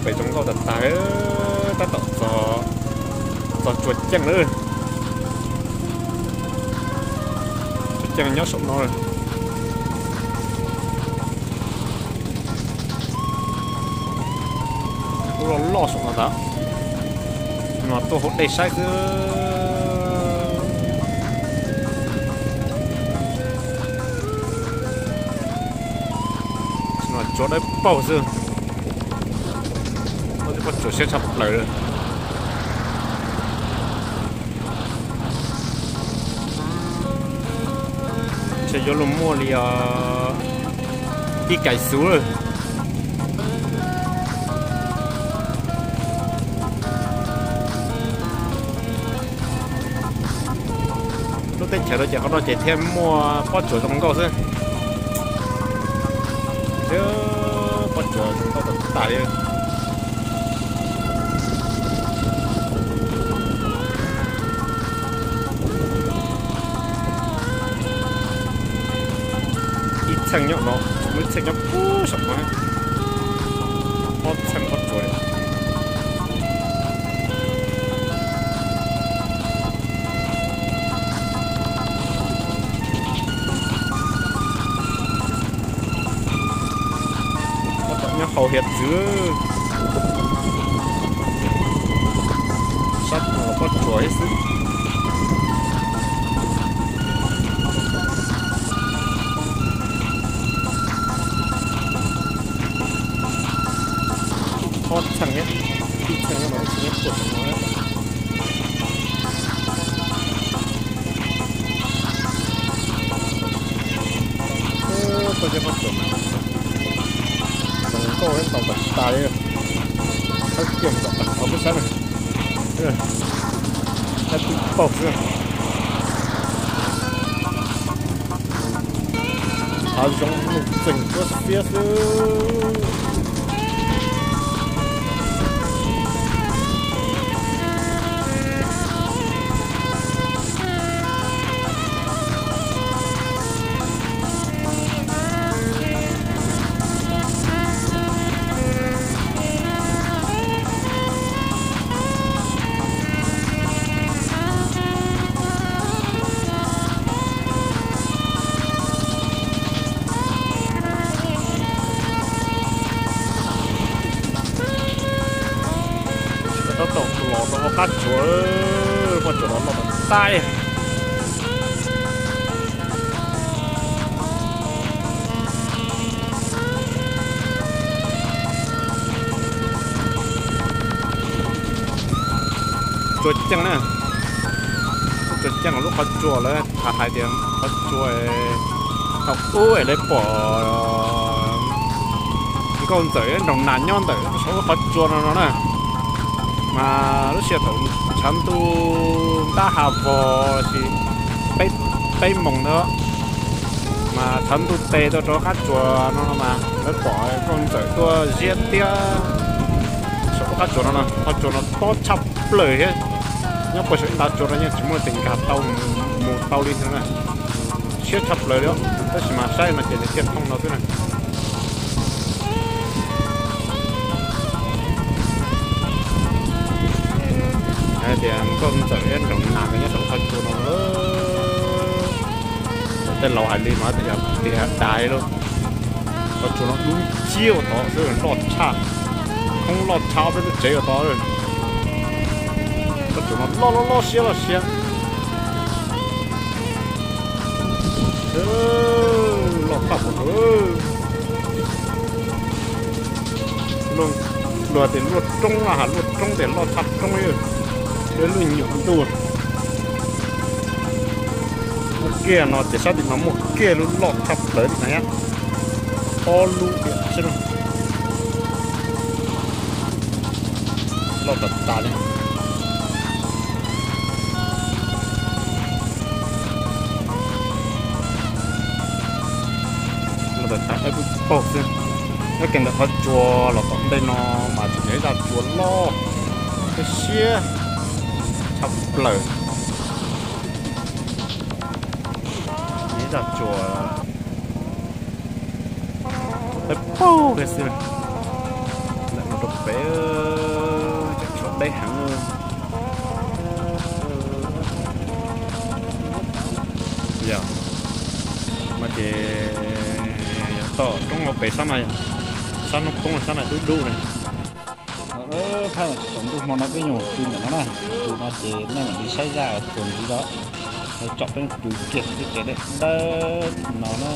Pem zoo nkauj tas tas, tab tom txog, txog Tsuas Ceej lawm. Tsuas Ceej nyob saum no. Lub loj loj saum no tas, no tuaj hauv dej saib xwb. No tsuas dawb paug xwb. Pob tsuas siab tshaj plaws. Ntshe yuav luag muaj li tib kais xuv lawm. Lub teb chaws no ces qhov no ces thiaj muaj pob tsuas zoo nkauj xwb. Pob tsuas zoo nkauj tas tas li. Ib txheej nyob no, muaj ib txheej nyob puag saum no, ob txheej pob tsuas li. Pob tsuas nyob hauv hiav txwv, sab tod los pob tsuas ib xwb. Ob txheej, ib txheej no, ib txheej no. Koj cov pob tsuas zoo nkauj ntau tas tas li. Thawb kiag mus tom qhov peb saib na. Thawb pib paug xwb. Hav zoov mus txeeg tuab xiab xwb. Tab tom los rau hauv qab tsuas, pob tsuas no loj tas tas. Tsuas Ceej na, Tsuas Ceej lub qhov tsua lawv hais tias qhov tsua thaum ub es lawv pom Nkauj Ntxawm nroog nas nyob ntawm saum lub qhov tsua no no na. Mas lub sij hawm thaum tshav ntuj ntab ha vog los sis peb moos ntawd, mas tshav ntuj tes tuaj rau qab tsuas no no mas lawv pom Nkauj Ntxawm tuaj ziab tiab saum lub qab tsuas no no. Qhov tsua no tob tshaj plaws thiab, nyob puag saum ib ntav tsua no yeej tsis muaj tes nkag tau mus tau li no na. Siab tshaj plaws li, tab sis mas saib no ces nws thiaj thooj no xwb na. Hais tias Nkauj Ntxawm thiab nroog nas nyob saum qhov tsua no. Tej laus hais li mas tias tiag dais lauj. Qhov tsua no dub nciab ua tod xwb, loj tshaj, khoob loj tshaj ob peb lub tsev ua tod. Qhov tsua no loj loj loj siab loj siab. Loj tshaj plaws. Luag tias luaj roob no has, luaj roob tias loj tshaj roob, luaj nyuam ntuj. Muaj kiag no ces sab tim no muaj kiag lub loj tshaj plaws tim no thiab. Ob lub tiam xwb. Loj tas tas li. Loj tas tas, ib puag paug xwb. Nyob kiag ntawm qhov tsua los tom ntej no mas tseem yog ib zaj tsua loj thiab siab tshaj plaws. Ib zaj tsua ib puag kiag xwb. Ntawm no rau pem, cov tshuam deb heev. Yog, no ces yog tom roob hauv pes sab no, sab noob koob sab no dub dub ne. Thaum ntuj hmo no peb yuav mus pw ntawm no na, tus no ces nej mam li saib zaj txuas ntxiv los, tsom peb pw kiag ntawm tej tsev dawb dawb no na.